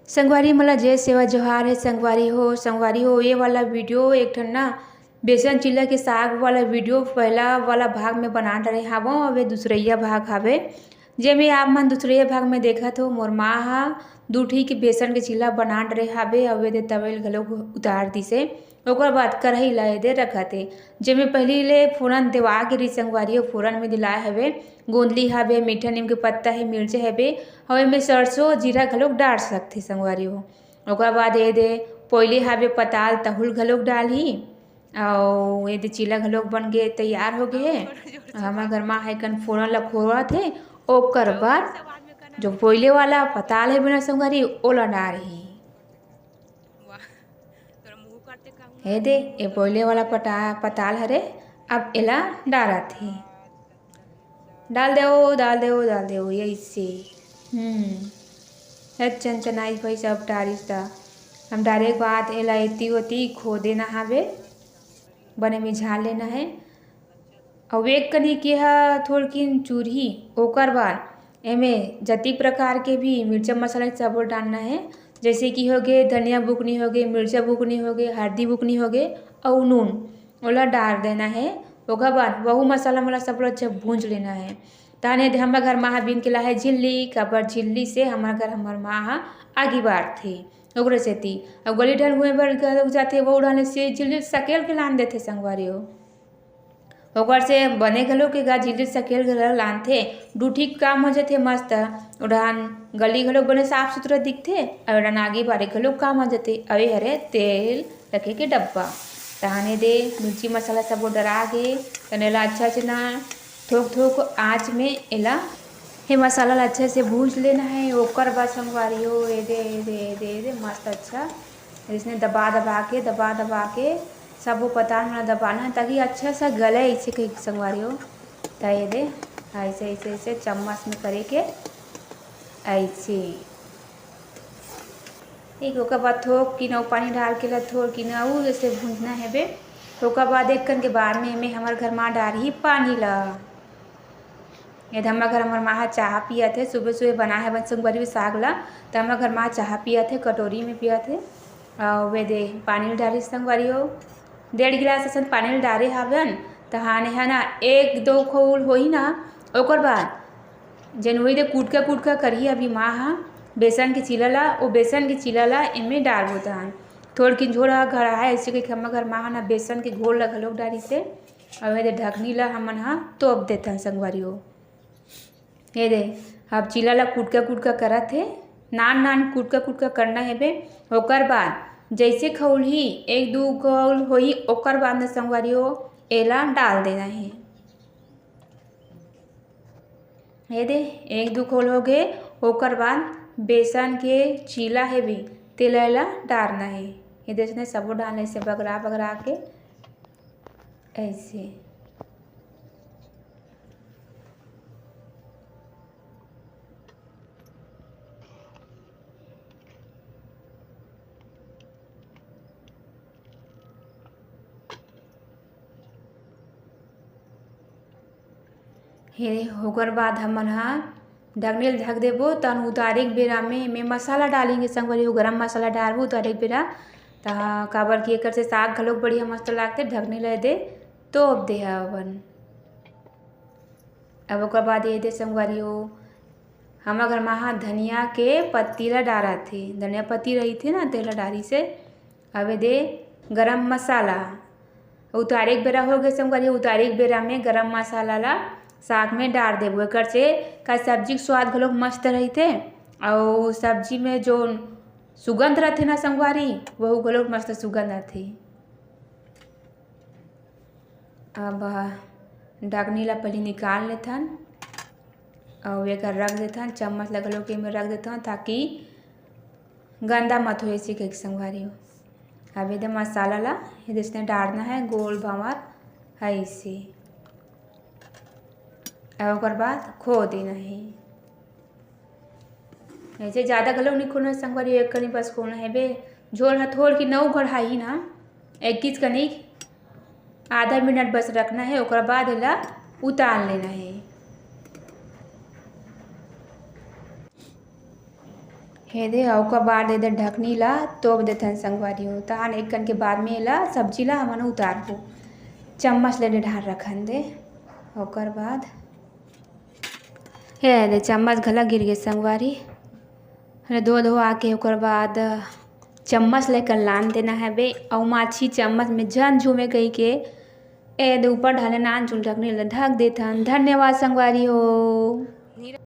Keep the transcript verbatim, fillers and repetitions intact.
संगवारी मन ला जय सेवा जोहार हे। संगवारी हो, संगवारी हो, ये वाला वीडियो एक ठन ना बेसन चिल्ला के साग वाला वीडियो पहला वाला भाग में बना डरे हावों। अब ये दूसरइया भाग हावे, जेमे आप मन दूसरइया भाग में देखत हो, मोर माँ हा दू ठी के बेसन के चिल्ला बना डरे हावे। अब ये दे तवेल घलो उतार दिसे। ओकर बाद कढ़ाई ला एदे रखत हे, जेमे पहिली ले फोरन देवा के रही संगवारी हो, फोरन में दिलाए हवे, गोंदली हवे, मीठा नीम के पत्ता हे, मिर्चा हवे, अउ एमे सरसों, जीरा घलोक डार सकथे संगवारी हो। ओकर बाद एदे पोइले हवे पताल, तहुल घलोक डालही, अउ एदे चीला घलोक बन के तैयार हो गे हे। हमर घर माँ हा एकन फोरन ला खोरत हे, ओकर बाद जो पोइले वाला पताल हे बिना संगवारी, ओला डारही। वाह, तोरा मुंह काट दे का हुआ? हे दे, ये पोइले वाला पता-, पताल हरे, अब एला डारत हे। डाल देओ, डाल देओ, डाल देओ, ये ऐसे। हम्म। हे चनचनाइस भाई, सब डारिस ता। हम डारे के बाद एला एती ओती खो देना हावे, बने में झाड़ लेना है। अउ एक कनी के ह थोड़किन चूरही, ओकर बाद एमे जतिक प्रकार के भी मिर्चा मसाला सबो डालना है, जैसे कि होगे धनिया बुकनी होगे, मिर्चा बुकनी होगे, हरदी बुकनी होगे अउ नून, ओला डार देना है। ओकर बाद वहू मसाला मन ला सबो ला अच्छा भूंज लेना है। तहन एदे हमर घर माँ हा बीन के लाहे झिल्ली, काबर झिल्ली से हमर घर हमर माँ हा आगी बारथे, ओकरे सेती। अउ गली डहन हुए बर घलो जाथे, वहू डहन से झिल्ली सकेल के लान देथे संगवारी हो। ओकर से बने घलो के गा, झिल्ली सकेल घलो लानथे, दू ठी काम हो जथे मस्त। ओ डहन गली घलो बने साफ सुथरा दिखथे, अउ ओ डहन आगी बारे घलो काम हो जथे। अउ ए हरे तेल रखे के डब्बा। तहन एदे मिर्ची मसाला सबो डरा गे, तहन एला अच्छा से ना थोक थोक आँच में एला, हे मसाला ला अच्छा से भूंज लेना है। ओकर बाद संगवारी हो, एदे, एदे, एदे, एदे, मस्त अच्छा इसने दबा दबा के, दबा दबा के सबो पताल मन ला दबाना है, ताकि अच्छा सा गले ऐसे कही संगवारी हो। त एदे ऐसे, ऐसे, ऐसे चम्मच में करे के ऐसे। ठीक, ओकर बाद थोक किन अउ पानी डाल के ला थोर किन अउ जैसे भूंजना है बे। ओकर बाद एक कन के बाद में एमे हमर घर माँ डारही पानी ला। एदे हमर घर हमर माँ ह चाहा पियत हे, सुबह सुबह बनाए हवन संगवारी हो साग ला, त हमर घर माँ चाहा पियत हे, कटोरी में पियत हे। अउ एदे पानी ल डारिस संगवारी हो, डेढ़ गिलास असन पानी ल डारे हवन। तहाने ह ना एक दो खउल होही ना, ओकर बाद जेन वही दे कुटका कुटका करही अभी माँ ह बेसन के चीला ला, ओ बेसन के चीला ला एमे डारबो तहन। थोड़किन झोर ह घड़ा है, ऐसे कहिके हमर घर माँ ह ना बेसन के घोल ला घलोक डारिस हे। अउ एदे ढकनी ला हमन ह तोप देथन संगवारी हो। ये दे, अब चीला ला कुटका कुटका करत हे, नान नान कुटका कुटका करना हे बे। ओकर बाद जैसे खउलही, एक दू खउल होही, ओकर बाद न संगवारी हो, एला डाल देना हे। ये दे, एक दू खउल हो गे, ओकर बाद बेसन के चीला हे बे, तेला एला डारना हे। ये दे, इसने सबो डालने से बगरा बगरा के ऐसे। हे, ओकर बाद हमन ह ढकनी ल ढक देबो, तहन उतारे के बेरा में, में मसाला डालेंगे संगवारी हो, गरम मसाला डालबो उतारे के बेरा। त काबर कि एकर से साग घलोक बढ़िया मस्त लागथे। ढकनी ल दे, तोप दे हवन। अब ओकर बाद ये दे संगवारी हो, हमर घर माँ ह धनिया के पत्ती ला डारत हे, धनिया पत्ती रहिथे ना, तेला डारिस हे। अब ये दे गरम मसाला उतारे के बेरा हो गे संगवारी, उतारे के बेरा में गरम मसाला ला साग में डार देबो, एकर से का सब्जी के स्वाद घलोक मस्त रहिथे, अउ सब्जी में जो सुगंध रहिथे ना संगवारी, वहू घलोक मस्त सुगंध आथे। अब ढकनी ला पहिली निकाल लेथन, अउ एकर रख देथन, चम्मच ला घलोक एमे रख देथन, ताकि गंदा मत होए, ऐसे कहिके संगवारी हो। अब एदे मसाला ला एदे इसने डारना है, गोल भांवर है ऐसे, अउ ओकर बाद खो देना है। ऐसे ज्यादा घलो नहीं खोना संगवारी, एक कनी बस खोना है बे। झोल ह थोर की नौ घड़ाही ना, इक्कीस कनी आधा मिनट बस रखना है, ओकर बाद एला उतार लेना है। हे दे, ओकर बाद एदे ढकनी ला तोप देथन संगवारी हो। तान एक कन के बाद में एला, सब्जी ला हमन उतारबो। चम्मच ले डहार रखन दे। ओकर बाद हे दे, चम्मच घला गिर गे संगवारी। अरे धो धो आके ओकर बाद चम्मच ले कर लान देना हवे। अउ माछी चम्मच में झन झूमे कहिके ए दे ऊपर ढाले नान चुन ढकनी ले ढक देथन। धन्यवाद संगवारी हो।